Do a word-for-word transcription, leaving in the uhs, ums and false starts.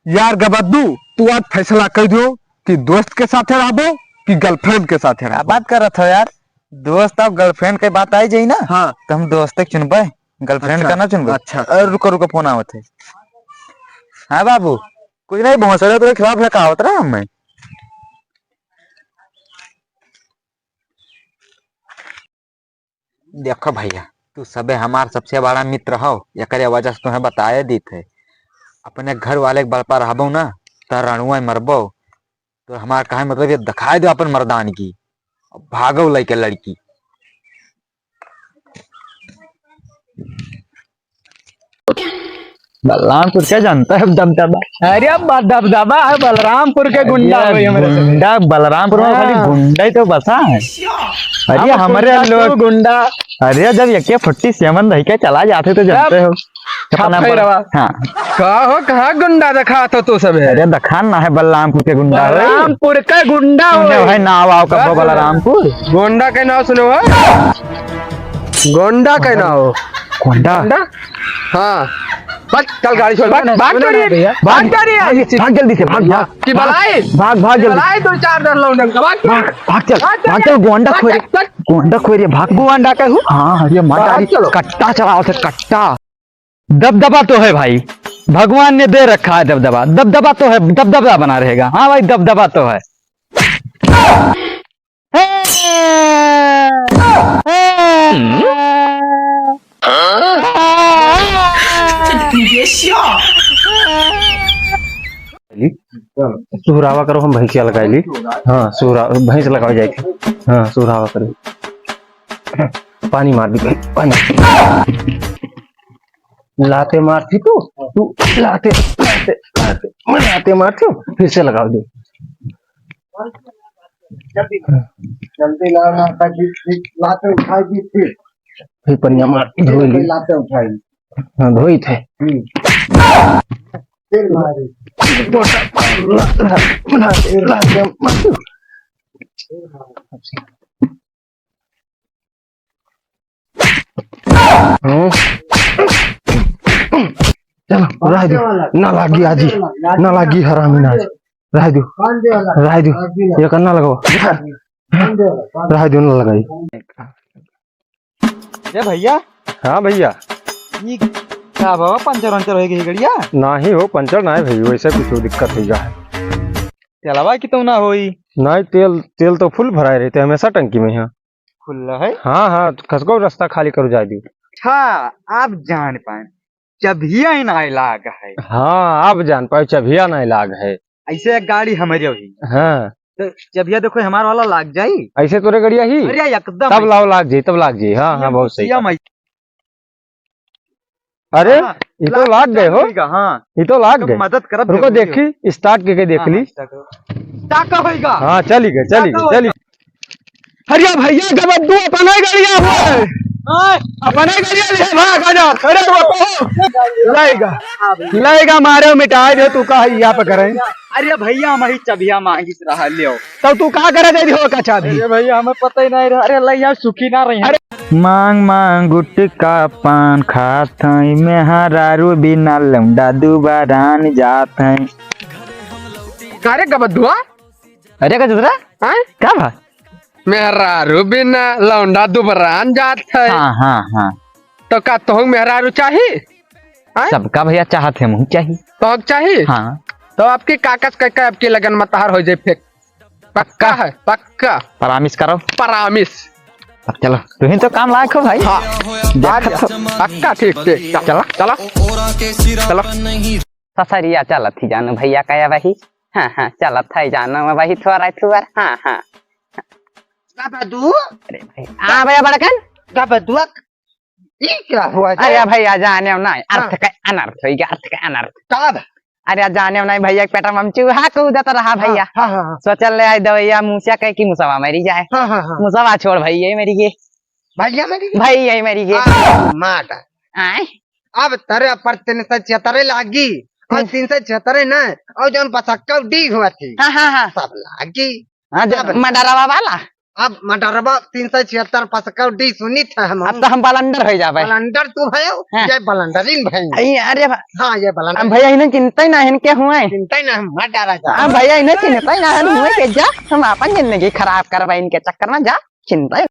यार गबद्दू, तू आज फैसला कर दो कि दोस्त के साथे रहबो कि girlfriend के साथे का रहबो। बात करत हो यार? दोस्त और girlfriend के बात आई जाई ना, हाँ। तो हम दोस्त के चुनबे, girlfriend अच्छा, का ना चुनबे। अच्छा। अरे रुको, रुको, फोन आवत है। हाँ बाबू, कुछ नहीं, बहुत सारे तो खिलाफ लड़का आवत रहा हमें। देखो भैया, तू सबे हमार सबसे बड़ा मित्र हो, एकरे वजह से तुम्हें बताए दीत है। अपने घर वाले के बल पर रहबो ना, त रणुआ मरबो। तो हमार कहे मतलब ये दिखाई दो अपन मर्दानगी, भागो लइके लड़की। बलरामपुर के जनता है दबदबा। अरे बा-, दबदबा है बलरामपुर के गुंडा अरे होई हमरे से। गुंडा बलरामपुर में खाली हाँ। गुंडा ही तो बसा है। अरे अब हमरे गुंडा लोग तो गुंडा। अरे जब एक forty seven रह के चला जाते तो जानते हो। कितना छापे बड़ा रवा। हाँ। का हो, कहाँ गुंडा दिखात हो तू सब है? अरे दिखान ना है बलरामपुर के गुंडा है। बलरामपुर का गुंडा सुने हो। भाई नाव आओ कब बस। बलरामपुर। गोंडा के नाव सुने हो? गोंडा के नाव। गोंडा? गोंडा? हाँ। भाग, चल गाड़ी छोड़, भाग, सुनो ना, भाग सुनो ना करिए, भैया। भाग करिए। भाग, भाग जल्दी से, भाग, भाग, कि भाग, बलाई? भाग, भाग जल्दी। बलाई दो चार दस लोग ढंग का, भाग। भाग, भाग चल, भाग भाग चल, चल, गोंडा भाग खोरे, चल, चल। गोंडा खोरे, भाग। गोंडा का हूँ? हाँ, अरे मार भाग डाली, चलो। कट्टा चलाओ थे, कट्टा। दबदबा तो है भाई, भगवान ने दे रखा है दबदबा, दबदबा तो है, दबदबा बना रहेगा। हाँ भाई, दबदबा तो है। सुहरावा करो, हम भैंसिया लगाई ली। हाँ, सुहरा, भैंस लगावे जाए थे। हाँ, सुहरावा करो। पानी मार दी भाई, पानी। लाते मारती तू, तू लाते, लाते, लाते, मैं लाते मारती हूँ, फिर से लगा दो। जल्दी, जल्दी लाओ ना, ताकि फिर लाते उठाई दी फिर। फिर पनिया मार, धोई ली। लाते उठाई। हाँ, धोई थे। हम्म। फिर मारी। बोटा, ला, ला, ला, ला, ला, ला, हम्म। चलो, रह दे। ना लागी आजी, ना लागी हरामी ना आजी। रह दो, रह दो। ये करना लगाओ। रह दो, ना लगाई। ए भैया। हाँ भैया। ई का बाबा, पंचर वंचर होइ गई गड़िया? नाही हो, पंचर नाही भई, वैसे कुछ दिक्कत होइ गया है। तेलवा की तो ना होई। नाही, तेल, तेल तो full भराए रहते हमेशा टंकी में यहाँ। खुला है? हाँ, हाँ, तो खसको रास्ता खाली करो जाए दी। अच्छा, आप जान पाए, चबिया ही ना लाग है। हाँ, आप जान पाए, चबिया ना लाग है। ऐसे एक गाड़ी हमारे हुई। हाँ। तो चबिया देखो, हमारा वाला लाग जाई। ऐसे तोरे गड़िया ही? अरे, एकदम तब ऐसे। लाओ, लाग जाई, तब लाग जाई। हाँ, हाँ, सीएम, बहुत सही सीएम बात। आई। अरे, हाँ, ये तो लाग लाग गए हो। जाएगा, हाँ। ये तो लाग तो गए। मदद करब रुको, जरूरी देखी, start के, के देख हाँ, ली। हाँ, start करो। Start का होइगा? हाँ, चली गए, चली गए, चली। अरे भैया, जब तू अपने गड़िया हुआ है, हाँ। अपने गड़िया ले भाग, आजा। अरे तू अपने लाएगा, लाएगा, मारे मिटाए दे, तू का यहाँ पे करे। अरे भैया, हम ही चबिया मांगित रहा, लियो। तब तू का करे दे हो का चाबी? अरे भैया, हमें पता ही नहीं रहा। अरे ले यार, सुखी ना रही। अरे मांग मांग गुटखा पान खात हई, मेहरारू बिना लौंडा दुबरान जात हई। का रे गबदुआ? अरे गजरा, हाँ? का बा? मेहरारू बिना लौंडा दुबरान जात है। हाँ, हाँ, हाँ। तो का तोहंग मेहरारू चाही? हाँ? सबका भैया चाहत है, मुँह चाही। तोहंग चाही? हाँ। तो आपकी काकस कह के आपकी लगन में तहार हो जाए फेंक। पक्का पक्का? है, पक्का। Promise करो। Promise। अब चलो, तुम ही तो काम लायक हो भाई। हाँ। देखत हो। पक्का, ठीक, ठीक। चलो, चलो। चलो। ससरिया चलत ही जानो भैया कया वही। हाँ, हाँ, चलत है जानो वही थोड़ा थुअर। हाँ, हाँ। का बदू? अरे भाई, हाँ भैया बड़कन। का बदुआ? ई क्या हुआ जी? अरे भैया जाने ना, हाँ। अर्थ का अनर्थ होइगा, अर्थ का अनर्थ। का बा? अरे जाने ना भैया, पेट में चूहा कूदत रहा भैया। हाँ, हाँ, हाँ। सोचल ले आई दवैया मुसिया कह की मुसवा मरी जाए। हाँ, हाँ, हाँ। मुसवा छोड़ भैया मरी गए। भैया मरी गए? भैया मरी गए। आ, मार। आए? अब तरे पर तीन सौ छिहत्तर लागी, और हम्म। तीन सौ छिहत्तर ना, और जौन पचहत्तर डी हुआ थी, हाँ, हाँ, हाँ। सब लागी। हाँ, जो अब मडरवा वाला। अब मडरवा तीन सौ छिहत्तर पसकौ डी सुनित है हम। अब तो हम बलंडर होइ जाबे। बलंडर तू भयो, हाँ। ये बलंडरिन भई। अरे, अरे भा-, हाँ, ये बलंडर। अब भैया, इन्हें चिन्हतै ना, इनके हुए। चिन्हतै ना, हम मत डरा जा। हाँ भैया, इन्हें चिन्हतै ना, हम हुए के जा, हम आपन जिंदगी खराब करबे इनके चक्कर में, जा, चिन्हतै।